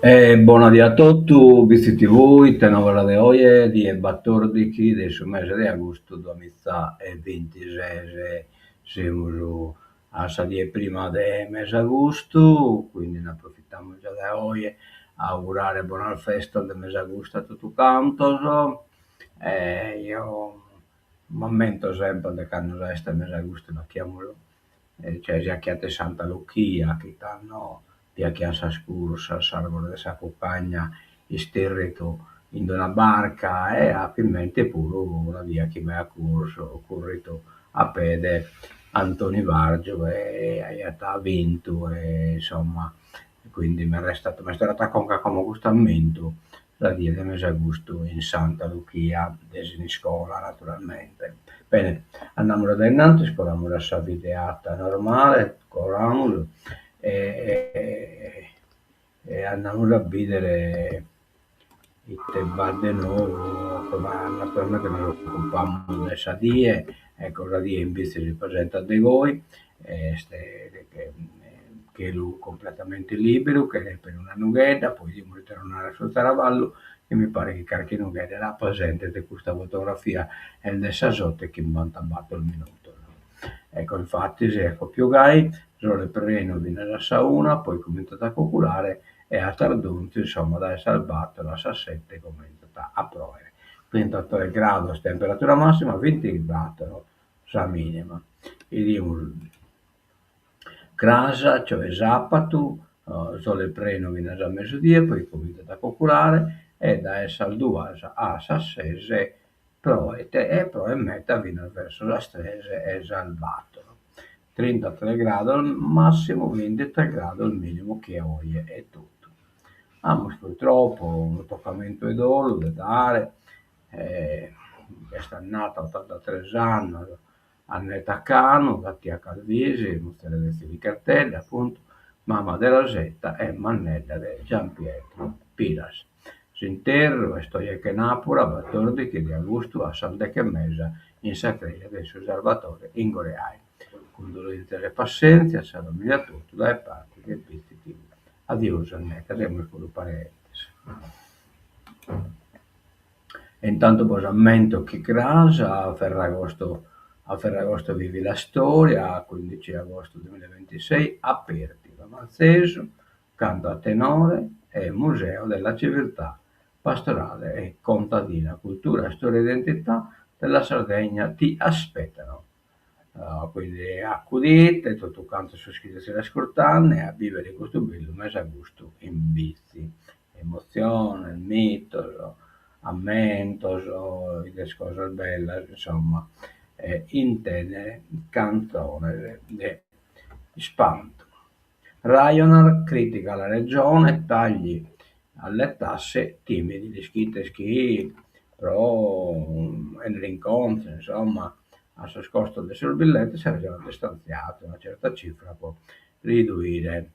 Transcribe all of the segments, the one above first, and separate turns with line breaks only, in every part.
E bona die a totu, Bitzi TV, ite novas de oje, die batòrdighi de su mese de agustu duamiza e bintises, semus a sa die prima de mesagustu, quindi nd'aprofitamus già dae oje a augurare bonas festas de mesagustu a totu cantos e jeo m'ammento sempre de cando sa 'esta 'e mesagustu l'achìamus, cioè si achiat in Santa Luchia, chi tando bi achian sas cursas, s'arbure de sa cuccagna isterritu in d'una barca e apo in mente puru una die chi b'aiat cursu, curritu a pede Antoni Vargiu e aiat bintu e insomma, quindi m'est restadu, m'est torradu a conca como custu ammentu, sa die de mesagustu in Santa Luchia de Siniscola naturalmente. Bene, andamus a dae innantis, colamus a sa videata normale, colamus e e andamus a bìdere ite b'at de nou, naturalmente nos ocupamus de sa die, ecco sa die in Bitzi si presentat de goi, est chelu completamente liberu, chene peruna nughedda, poi 'idimus ite nos narat su zaraballu, e mi paret chi carchi nughedda la presentet custa fotografia, est de sas oto e chimbantabator minutos. Ecco infatis est propriu gai, sole prenu finas a sa una, poi cuminzat a cuculare e a tardunzu, insomma, dae sas bator a sas sete cuminzat a proere. Trintatres grados temperatura massima, bintibator sa minima. 'Idimus cras, cioè sapatu, sole prenu finas a mesudie, poi cuminzat a cuculare e dae sas duas a sas ses proet e proet meda finas verso sas tres e sas bator. Trintatres grados massimu, bintitres grados minimu che oje etotu. Amus purtroppo unu tocamentu 'e dolu de dare, est andada a otantatres annos Annetta Canu, sa tia Calvisi, muzere de Tzilichertedda, appuntu, mama de Rosetta e mannedda de Giampietro Piras. S'interru est oje chenàpura, batòrdighi de agustu, a sas deghe e mesa in sa creja de su Sarvatore in Goreai. Cundolèntzias e passèntzia a sa famìlia totu dae parte de Bitzi TV. Adiosu Annetta, semus puru parentes. E intantu bos ammento chi cras a Ferragosto a Ferragosto vivi la storia, quindici agosto duemilaventisei, aperti romanzesu, canto a tenore e Museo della civiltà pastorale e contadina, cultura, storia e identità della Sardegna ti aspettano. Quindi acudite totu cantos sos chi sezis ascurtende a bìvere custu bellu mesagustu in Bitzi. Emotziones, mitos, ammentos, bides cosas bellas, insomma, e intendere cantzones de ispantu. Ryanair critica la Regione, tagli alle tasse timidi, l'ischides chi pro 'ennere incontru, insomma, a sos costos de sos billetes sa Regione at istantziadu una certa cifra pro riduire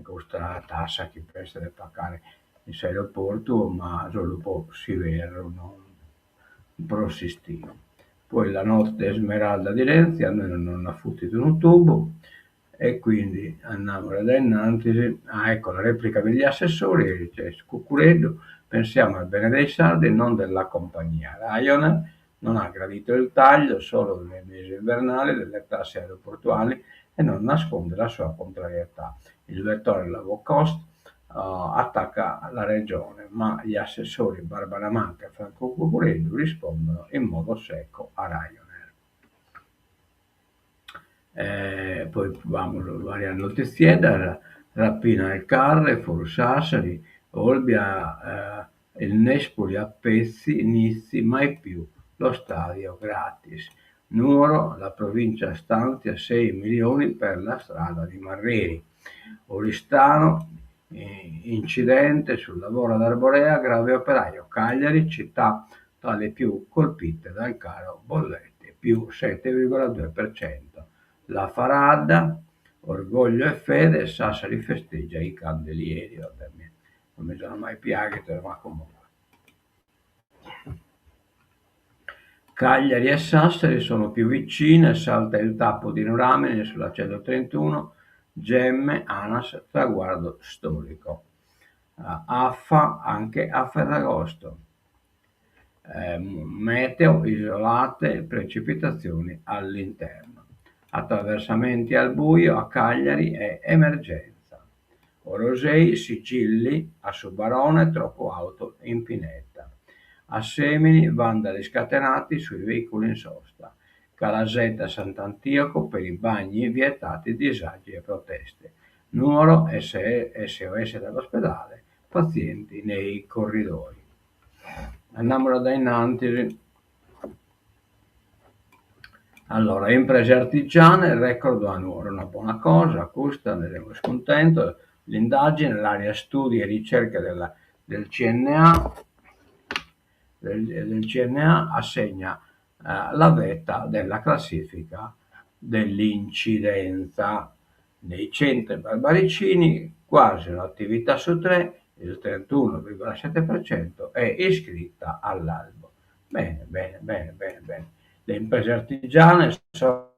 custa tassa chi b'est de pagare in s'aeroportu, ma solu pro s'iberru, non pro s'istiu. Poi la notte smeralda di Renzi a nois non nos nd'at futidu unu tubu e quindi andamus a dae innantis, ah ecco la replica degli assessori, c'è Cuccureddu, pensiamo al bene dei sardi, non della compagnia. Ryanair non ha gradito il taglio solo nei mesi invernali delle tasse aeroportuali e non nasconde la sua contrarietà. Il vettore low cost uh, attacca la regione, ma gli assessori Barbara Manca e Franco Cuccureddu rispondono in modo secco a Ryanair. Eh, poi b'amus varias notitzieddas, rapina al Carrefour, Sassari, Olbia, eh, il Nespoli a pezzi, Nizzi, mai più lo stadio gratis. Nuoro, la provincia stanzia 6 milioni per la strada di Marreri. Oristano, incidente sul lavoro ad Arborea, grave operaio. Cagliari, città tra le più colpite dal caro bollette, più 7,2%. La Faradda, orgoglio e fede, Sassari festeggia i candelieri. Vabbè, non mi sono mai piaghidos, ma comunque. Cagliari e Sassari sono più vicine, salta il tappo di Nuramini sulla 131, Gemme, Anas, traguardo storico. Afa anche a Ferragosto. Meteo, isolate precipitazioni all'interno. Attraversamenti al buio a Cagliari è emergenza. Orosei, sigilli a Su Barone, troppo auto in pineta. Assemini, vandali scatenati sui veicoli in sosta. Calasetta Sant'Antioco per i bagni vietati, disagi e proteste. Nuoro, SOS dall'ospedale, pazienti nei corridoi. Andiamo da innanti. Allora, imprese artigiane, record a Nuoro, una buona cosa, custa, nde semus cuntentos, l'indagine, l'area studi e ricerche della, del CNA, del, del CNA assegna eh, la vetta della classifica dell'incidenza. Nei centri barbaricini quasi un'attività su tre, il 31,7%, è iscritta all'albo. Bene, bene, bene, bene, bene. Le imprese artigiane sono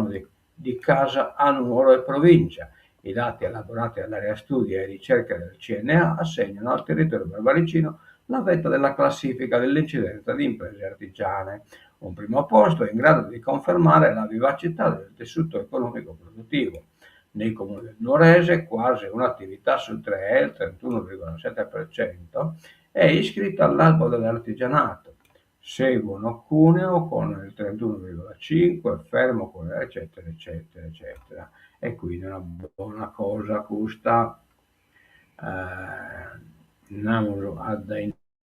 di, di casa a Nuoro e provincia. I dati elaborati dall'area studi e ricerca del CNA assegnano al territorio barbaricino la vetta della classifica dell'incidenza di imprese artigiane. Un primo posto in grado di confermare la vivacità del tessuto economico produttivo. Nei comuni del Nuorese quasi un'attività su tre, il 31,7%, è iscritta all'albo dell'artigianato. Seguono Cuneo con il 31,5, Fermo con eccetera, eccetera, eccetera. E quindi una buona cosa questa. Eh, andiamo ad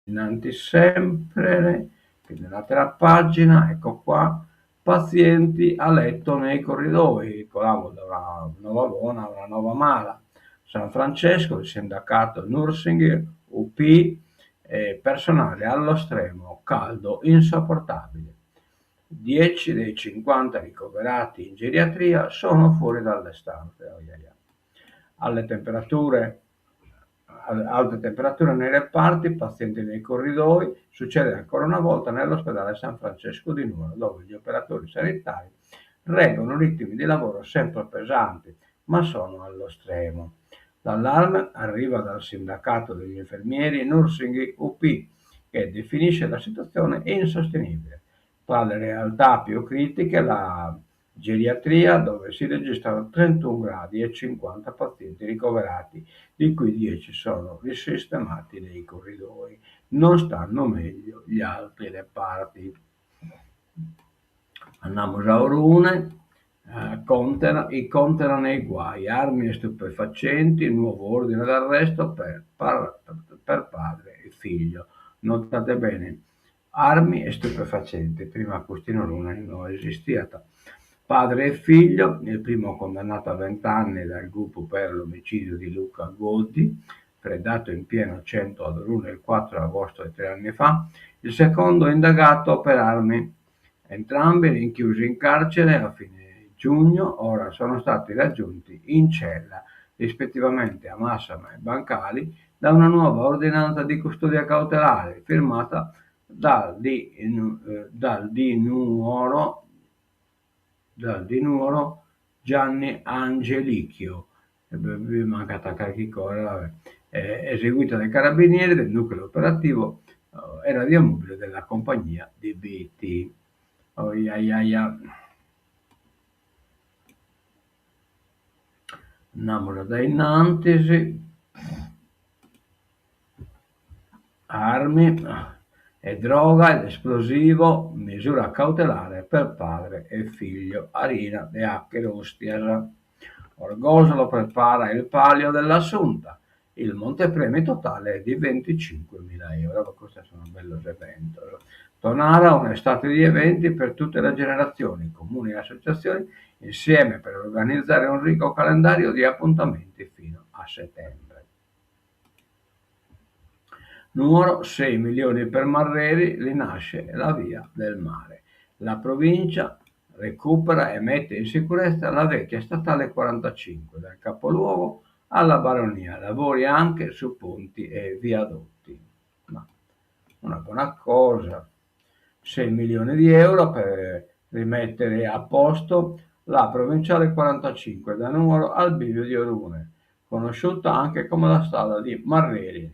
innanti sempre, quindi un'altra pagina, ecco qua, pazienti a letto nei corridoi, colamo da una nuova buona a una nuova mala. San Francesco, il sindacato Nursing, UP, eh, personale allo stremo, caldo insopportabile. 10 dei 50 ricoverati in geriatria sono fuori dalle stanze. Oh, yeah, yeah. Alle temperature alte temperature nei reparti, pazienti nei corridoi, succede ancora una volta nell'ospedale San Francesco di Nuoro, dove gli operatori sanitari reggono ritmi di lavoro sempre pesanti, ma sono allo stremo. L'allarme arriva dal sindacato degli infermieri Nursing UP, che definisce la situazione insostenibile. Tra le realtà più critiche la geriatria, dove si registrano 31 gradi e 50 pazienti ricoverati, di cui 10 sono risistemati nei corridoi. Non stanno meglio gli altri reparti. Andiamo a Orune, eh, Contera, i Contera nei guai, armi e stupefacenti, nuovo ordine d'arresto per, per, per padre e figlio. Notate bene, armi e stupefacenti, prima custu in Orune no esistiat. Padre e figlio, il primo condannato a 20 anni dal gup per l'omicidio di Luca Goddi, freddato in pieno centro ad Orune il 4 agosto di tre anni fa, il secondo indagato per armi. Entrambi rinchiusi in carcere a fine giugno, ora sono stati raggiunti in cella, rispettivamente a Massama e Bancali, da una nuova ordinanza di custodia cautelare firmata dal di, eh, dal di Nuoro, dal di Nuoro Gianni Angelicchio, mi è mancata qualche cosa, vabbè. Eh, eseguita dai carabinieri del nucleo operativo eh, e radiomobile della compagnia di Bitti. Oh, ia, ia, ia. Andiamo da innantis. Armi e droga ed esplosivo, misura cautelare per padre e figlio, Arina de Achere Ostias. Orgosolo prepara il palio dell'Assunta. Il montepremi totale è di 25.000 euro. Questo sono bellos eventos. Tonara, un'estate di eventi per tutte le generazioni, comuni e associazioni, insieme per organizzare un ricco calendario di appuntamenti fino a settembre. Nuoro, 6 milioni per Marreri, rinasce la via del mare. La provincia recupera e mette in sicurezza la vecchia statale 45 dal capoluogo alla Baronia, lavori anche su ponti e viadotti. Ma una buona cosa. 6 milioni di euro per rimettere a posto la provinciale 45 da Nuoro al bivio di Orune. conosciuta anche come la strada di Marreri.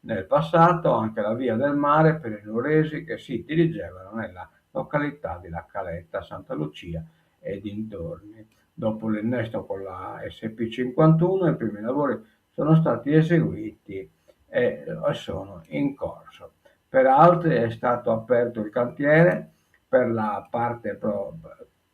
Nel passato anche la via del mare per i nuoresi che si dirigevano nella località di La Caletta, Santa Lucia e dintorni. Dopo l'innesto con la SP51 i primi lavori sono stati eseguiti e sono in corso. Per altri è stato aperto il cantiere per la parte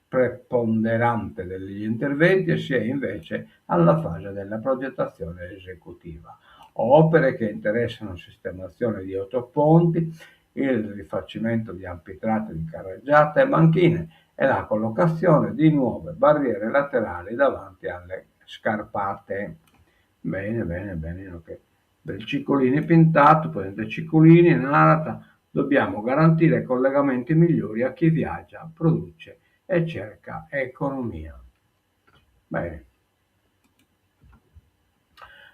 preponderante degli interventi e si è invece alla fase della progettazione esecutiva. Opere che interessano sistemazione di 8 ponti, il rifacimento di ampi tratti di carreggiata e banchine e la collocazione di nuove barriere laterali davanti alle scarpate. Bene, bene, bene, ok. Del Cicolini pintato, presidente Cicolini, narra, dobbiamo garantire collegamenti migliori a chi viaggia, produce e cerca economia. Bene.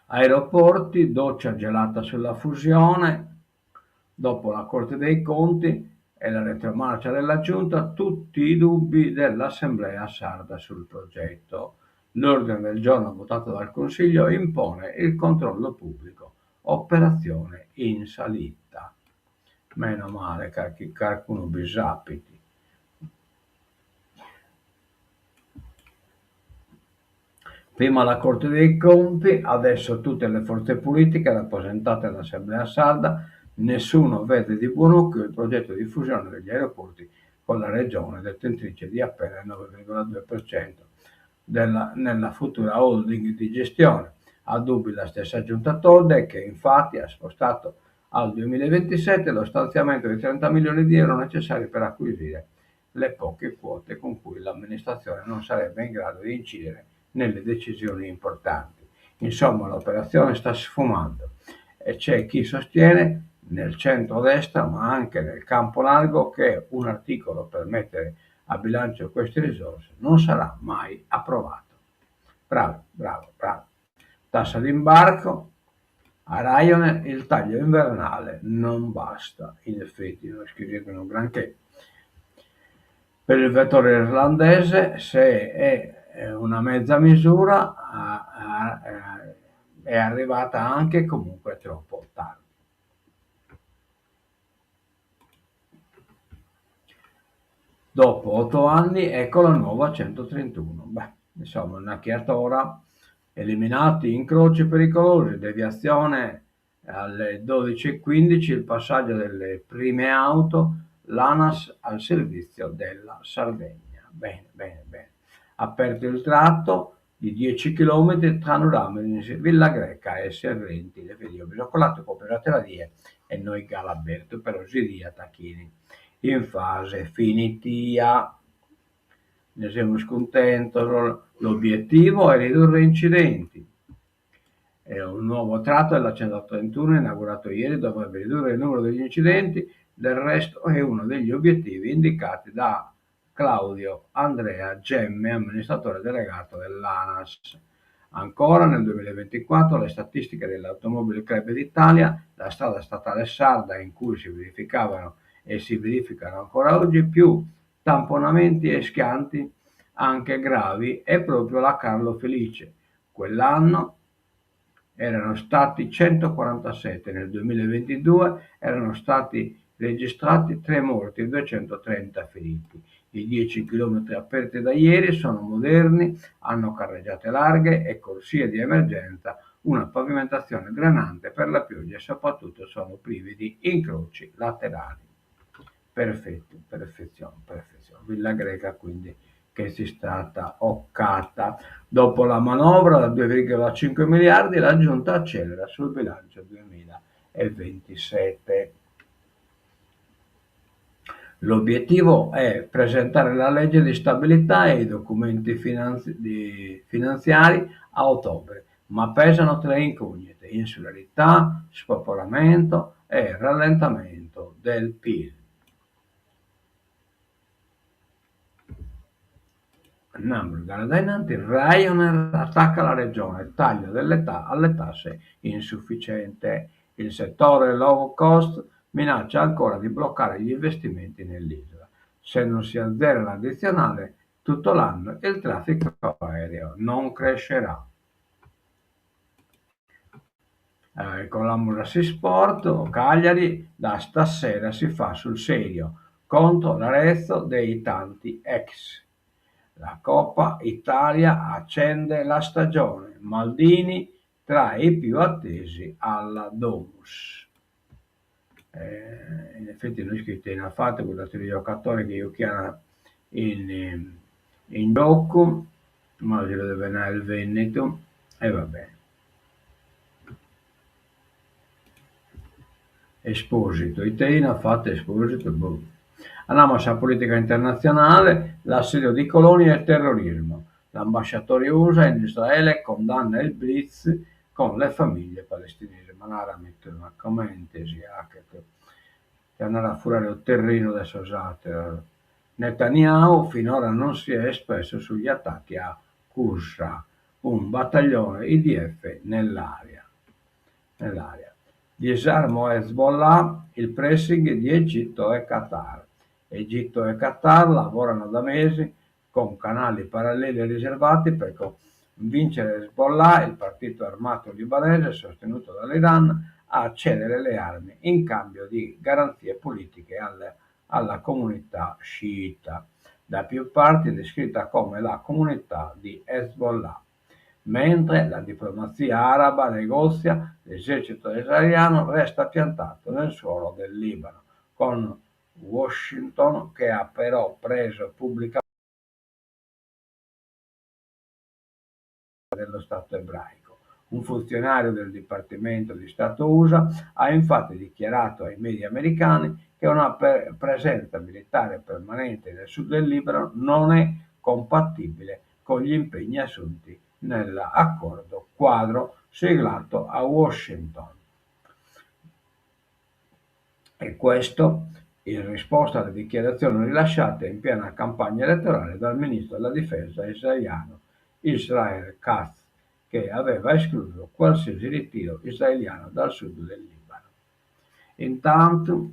Aeroporti, doccia gelata sulla fusione, dopo la Corte dei Conti e la retromarcia della Giunta, tutti i dubbi dell'Assemblea sarda sul progetto. L'ordine del giorno votato dal Consiglio impone il controllo pubblico. Operazione in salita. Meno male che qualcuno bisapiti. Prima la Corte dei Conti, adesso tutte le forze politiche rappresentate all'Assemblea sarda, nessuno vede di buon occhio il progetto di fusione degli aeroporti con la regione detentrice di appena il 9,2% nella futura holding di gestione. Ha dubbi la stessa giunta Todde, che infatti ha spostato al 2027 lo stanziamento di 30 milioni di euro necessari per acquisire le poche quote con cui l'amministrazione non sarebbe in grado di incidere nelle decisioni importanti. Insomma, l'operazione sta sfumando e c'è chi sostiene nel centro-destra, ma anche nel campo largo, che un articolo per mettere a bilancio queste risorse non sarà mai approvato. Bravo, bravo, bravo. Tassa d'imbarco, a Ryanair il taglio invernale non basta. In effetti non scrivono granché. Per il vettore irlandese, se è una mezza misura, è arrivata anche comunque troppo tardi. Dopo 8 anni, ecco la nuova 131. Beh, insomma, una chiatora. Eliminati incroci pericolosi, deviazione alle 12:15, il passaggio delle prime auto, l'ANAS al servizio della Sardegna. Bene, bene, bene. Aperto il tratto di 10 chilometri tra Nuramens, Villa Greca e Serrenti. Le vedi, ho bisogno con la die e noi Galaberto, però si dia Tacchini. In fase finitia. Ne siamo scontenti. L'obiettivo è ridurre incidenti. È un nuovo tratto della 131 inaugurato ieri dovrebbe ridurre il numero degli incidenti. Del resto è uno degli obiettivi indicati da Claudio Andrea Gemme, amministratore delegato dell'ANAS. Ancora nel 2024 le statistiche dell'Automobile Club d'Italia, la strada statale sarda in cui si verificavano e si verificano ancora oggi più tamponamenti e schianti anche gravi, è proprio la Carlo Felice. Quell'anno erano stati 147, nel 2022 erano stati registrati 3 morti e 230 feriti. I 10 chilometri aperti da ieri sono moderni, hanno carreggiate larghe e corsie di emergenza, una pavimentazione drenante per la pioggia e soprattutto sono privi di incroci laterali. Perfetto, perfezione, perfezione. Villa Greca quindi che si è stata occata. Dopo la manovra da 2,5 miliardi la giunta accelera sul bilancio 2027. L'obiettivo è presentare la legge di stabilità e i documenti finanziari a ottobre, ma pesano 3 incognite: insularità, spopolamento e rallentamento del PIL. Ryanair attacca la regione, taglio alle tasse insufficiente. Il settore low cost minaccia ancora di bloccare gli investimenti nell'isola. Se non si azzera l'addizionale tutto l'anno, il traffico aereo non crescerà. Colamus a s'isport, Cagliari, da stasera si fa sul serio contro l'Arezzo dei tanti ex. La Coppa Italia accende la stagione, Maldini tra i più attesi alla Domus. In effetti no isco ite ant fatu cuddu ateru giocatore chi giughiat in in giocu, ma si lu devet aer bendidu e va bene. Esposito, ite ant fatu Esposito, boh. Andamus a sa politica internatzionale, l'assedio di coloni è terrorismo. L'ambasciatore USA in Israele condanna il blitz con le famiglie palestinesi. Ma narami tue, ma comente si 'achet de andare a furare su terrinu de sos ateros. Netanyahu finora non si è espresso sugli attacchi a Qusra, un battaglione IDF nell'area. Nell'area. Disarmo Hezbollah, il pressing di Egitto e Qatar. Egitto e Qatar lavorano da mesi con canali paralleli e riservati per convincere Hezbollah, il partito armato libanese sostenuto dall'Iran, a cedere le armi in cambio di garanzie politiche alla comunità sciita, da più parti descritta come la comunità di Hezbollah. Mentre la diplomazia araba negozia, l'esercito israeliano resta piantato nel suolo del Libano, con Washington che ha però preso pubblicamente dello Stato ebraico. Un funzionario del Dipartimento di Stato USA ha infatti dichiarato ai media americani che una presenza militare permanente nel sud del Libano non è compatibile con gli impegni assunti nell'accordo quadro siglato a Washington. E questo in risposta alle dichiarazioni rilasciate in piena campagna elettorale dal ministro della difesa israeliano Israel Katz, che aveva escluso qualsiasi ritiro israeliano dal sud del Libano. Intanto,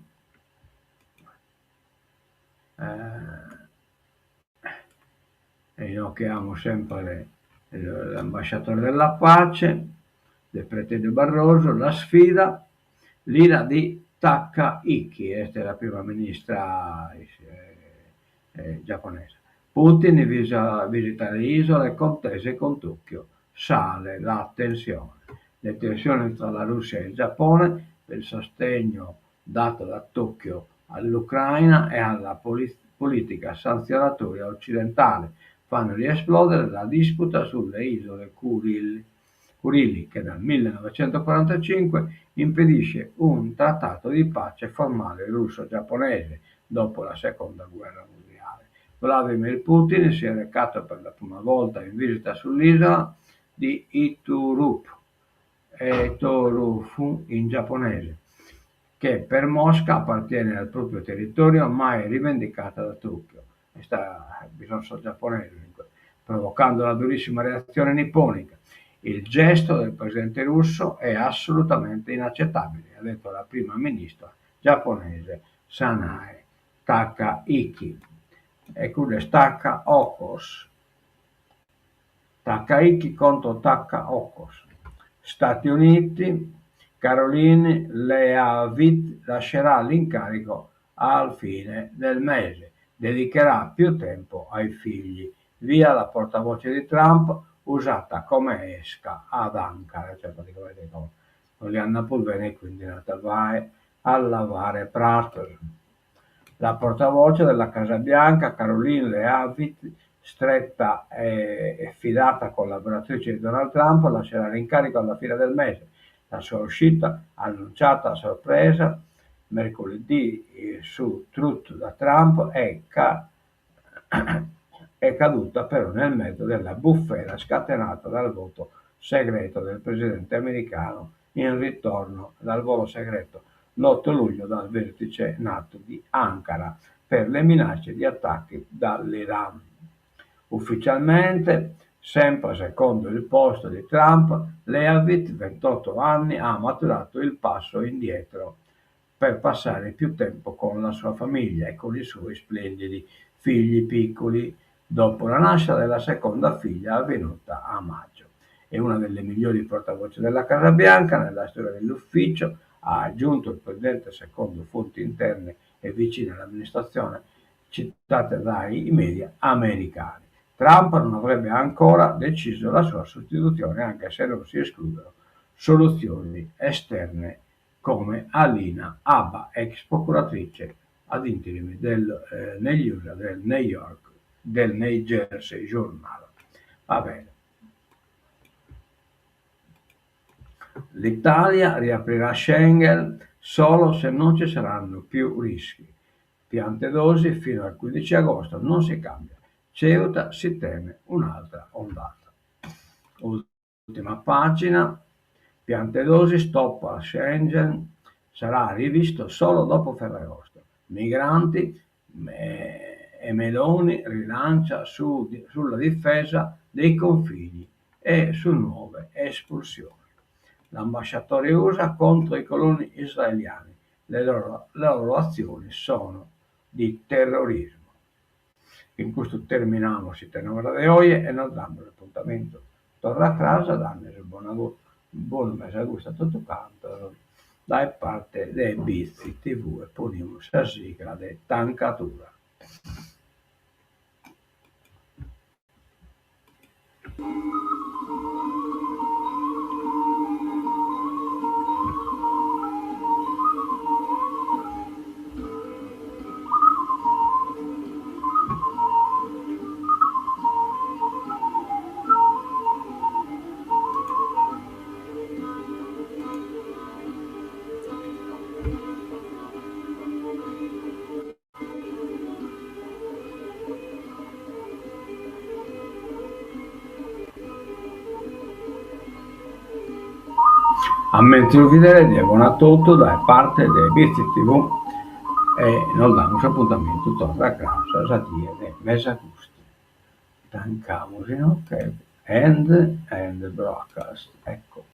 eh, inoghe amus sempre l'ambasciatore della pace, de Preteddu Barroso, la sfida, l'ira di Takaichi, est sa prima ministra giapponesa. Putin visita le isole contese con Tokyo, sale la tensione. Le tensioni tra la Russia e il Giappone per il sostegno dato da Tokyo all'Ucraina e alla politica sanzionatoria occidentale fanno riesplodere la disputa sulle isole Curili, che dal 1945 impedisce un trattato di pace formale russo-giapponese dopo la seconda guerra mondiale. Vladimir Putin si è recato per la prima volta in visita sull'isola di Iturup, Etorufu in giapponese, che per Mosca appartiene al proprio territorio ma è rivendicata da Tokyo. Sta, bisogna giapponese, provocando la durissima reazione nipponica. Il gesto del presidente russo è assolutamente inaccettabile, ha detto la prima ministra giapponese Sanae Takaichi. E cuddu est Taka Okos. Takaichi contro Taka Okos. Stati Uniti, Karoline Leavitt lascerà l'incarico al fine del mese, dedicherà più tempo ai figli. Via la portavoce di Trump usata come esca ad Ankara, cioè praticamente non li hanno più bene, quindi è andata vai a lavare pratos. La portavoce della Casa Bianca, Karoline Leavitt, stretta e fidata collaboratrice di Donald Trump, lascerà l'incarico alla fine del mese. La sua uscita, annunciata a sorpresa mercoledì su Truth da Trump, è caduta però nel mezzo della bufera scatenata dal voto segreto del presidente americano in ritorno dal volo segreto l'8 luglio dal vertice NATO di Ankara per le minacce di attacchi dall'Iran. Ufficialmente, sempre secondo il post di Trump, Leavitt, 28 anni, ha maturato il passo indietro per passare più tempo con la sua famiglia e con i suoi splendidi figli piccoli, dopo la nascita della seconda figlia avvenuta a maggio. È una delle migliori portavoce della Casa Bianca nella storia dell'ufficio, ha aggiunto il presidente secondo fonti interne e vicine all'amministrazione citate dai media americani. Trump non avrebbe ancora deciso la sua sostituzione, anche se non si escludono soluzioni esterne come Alina Habba, ex procuratrice ad interim del, eh, negli USA del New York, del New Jersey Journal. Va bene. L'Italia riaprirà Schengen solo se non ci saranno più rischi. Piantedosi fino al 15 agosto non si cambia. Ceuta si teme un'altra ondata. Ultima pagina. Piantedosi stop a Schengen sarà rivisto solo dopo Ferragosto. Migranti e Meloni rilancia su, sulla difesa dei confini e su nuove espulsioni. L'ambasciatore USA contro i coloni israeliani. Le loro, le loro azioni sono di terrorismo. In custu terminamus s'ite novas de oje e nos damus apuntamentu torra cras, dande bona bonu mesagustu a totu cantos dae parte de Bitzi TV e ponimus sa sigla de Tancadura. A menzus bidere die bona a totu dae parte de Bitzi TV e nos damus apuntamentu torra cras sa die de mesagustu. Tancamus inoghe end end broadcast ecco.